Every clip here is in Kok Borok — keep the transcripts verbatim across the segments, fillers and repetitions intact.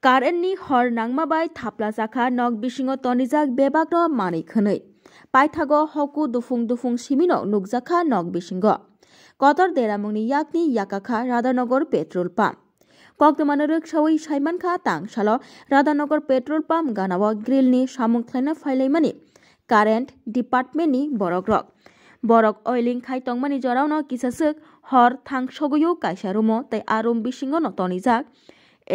Current ni hor nangma bai thapla jakha nok bisingo tonijak bebak no manwi khwnwi. Paithago hoku dufung dufung simino nukjakha nok bisingo. Kotor deramungni yakni yakakha Radhanagar petrol pump. Koktwmano rwksawi saimankha tangsalo Radhanagar petrol pump ganao grill ni samung khlaina phailaimani current department ni borokrok. Borok oiling khai tongmani jorao no kisaswk hor thang sogwi o kaisa room o tei a room bisingo no tonijak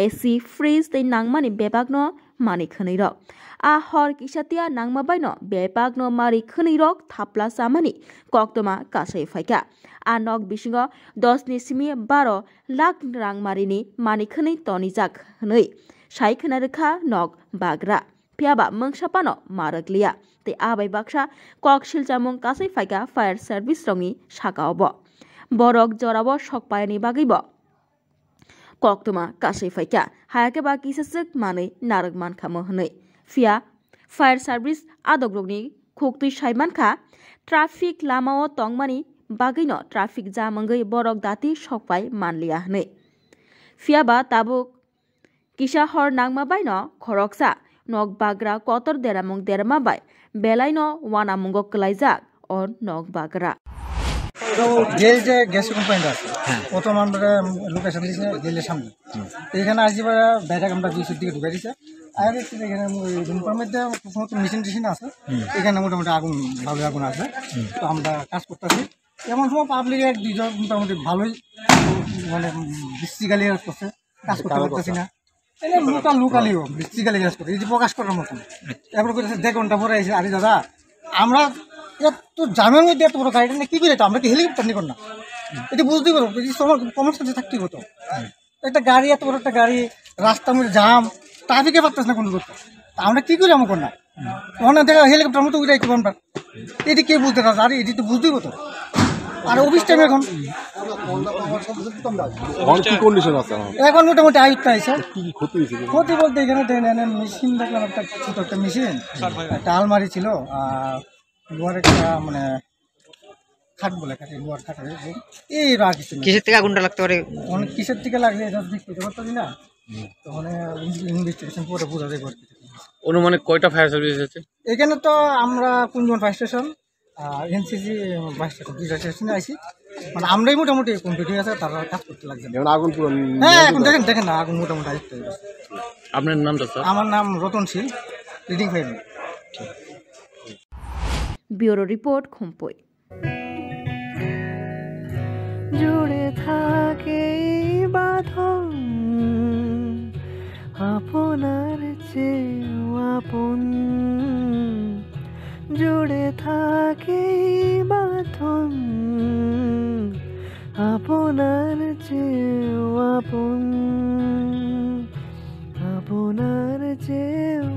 A C, fridge tei nangmani bebak no manwi khwnwi rok. A hor kisa tia nangma bai no bebak no manwi khwnwi rok thapla chamani koktwma kasai phaikha. A nok bisingo dos ni simi baro lakh rang marini manwi khwnwi tonijak hwnwi sai khwna rwkha nok bagra. Phiya ba mungsa phano ma rwkliya. Tei a bai baksa kok silchamung kasai phaikha fire service rokni saka o bo. Borok jorao sok paini bagwi bo koktwma kasai phaikha. Hayakhe ba kisaswk manwi narwk mankha mo hwnwi. Phiya fire service adokrokni khuktwi sai mankha, traffic lama o tongmani bagwi no traffic jam wngwi borok dati sok pai manliya hwnwi. Phiya ba tabuk kisa hor nangma bai no khoroksa nok bagra kotor deramung derma bai belai no wanamungo kwlaijak o nok bagra. যে যে গ্যাস কোম্পানিটা আছে, হ্যাঁ। প্রথম আমরা লোকেশন দিয়েছে জেলের সামনে। তো এখানে আসি পরে ব্যাটারি আমরা দুইশো দিকে ঢুকাই দিছে। আর একটু এখানে ওই রুমটার মধ্যে প্রথমত মেশিন টেশিন আছে, হুম। এখানে মোটামুটি আগুন, ভালোই আগুন আছে। হুম। তো আমরা কাজ করতেছি। এমন সময় পাবলিক এক দুইজন মোটামুটি ভালোই, মানে, বিশ্রী গালি করছে, কাজ করতে পারতেছি না। এনে লোকাল লোকালিও বিশ্রী গালি গাছ করে, এই যে প্রকাশ করার মতন। এরপর কইতেছে, "দেড় ঘন্টা পরে আইছে।" আরে দাদা, আমরা এত জামের মধ্যে এত বড় গাড়িটা নিয়ে কি করে যেতাম? আমরা কি হেলিকপ্টার নিয়ে না? এটা বুঝতেই পারো, এই যে তোমার কমন সেন্সে থাকতেই হতো। একটা গাড়ি, এত বড় একটা গাড়ি, রাস্তার মধ্যে জাম, ট্রাফিকে পারতেছে না কোনো করতে। তা আমরা কি করে এমন কর না? ওখানে দেখা হেলিকপ্টার মতো উড়ে আইতে আমরা। এটি কে বুঝতে পারছে? আরে এটি তো বুঝতেই হতো। আর অফিস টাইম এখন। এখন কি কন্ডিশন আছে এখন? এখন মোটামুটি আয়ত্ত আছে। কি কি ক্ষতি হয়েছে? ক্ষতি বলতে এখানে দেখেন, এখানে মেশিন দেখলাম, একটা ছোট একটা মেশিন, একটা আলমারি ছিল, আর লোহার একটা, মানে, খাট বলে খাট, লোহার খাট, এই আর কিছু না। কিসের থেকে আগুনটা লাগতে পারে? অনেক কিসের থেকে লাগছে, এটা ঠিক বুঝতে পারতেছি না। তো মানে ইনভেস্টিগেশন পরে বোঝা যাবে আর কি। অনুমানিক কয়টা ফায়ার সার্ভিস এসেছে? এখানে তো আমরা Kunjaban fire station, NCC fire station, দুইটা স্টেশনে আইছি। মানে আমরাই মোটামুটি কমপ্লিট হয়ে আছে, তারা কাজ করতে লাগছে। যেমন আগুন পুরো হ্যাঁ, এখন দেখেন, দেখেন না, আগুন মোটামুটি আয়ত্ত হয়ে গেছে। আপনার নামটা, স্যার? আমার নাম রতন শীল, লিডিং ফায়ারম্যান। ব্যুরো রিপোর্ট, খুম্পই। জুড়ে থাকে এই বাঁধন আপনার চেয়েও আপন, জুড়ে থাকে এই বাঁধন আপনার চেয়েও আপন, আপনার চেয়েও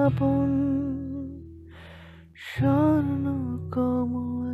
আপন। স্বর্ণ কমল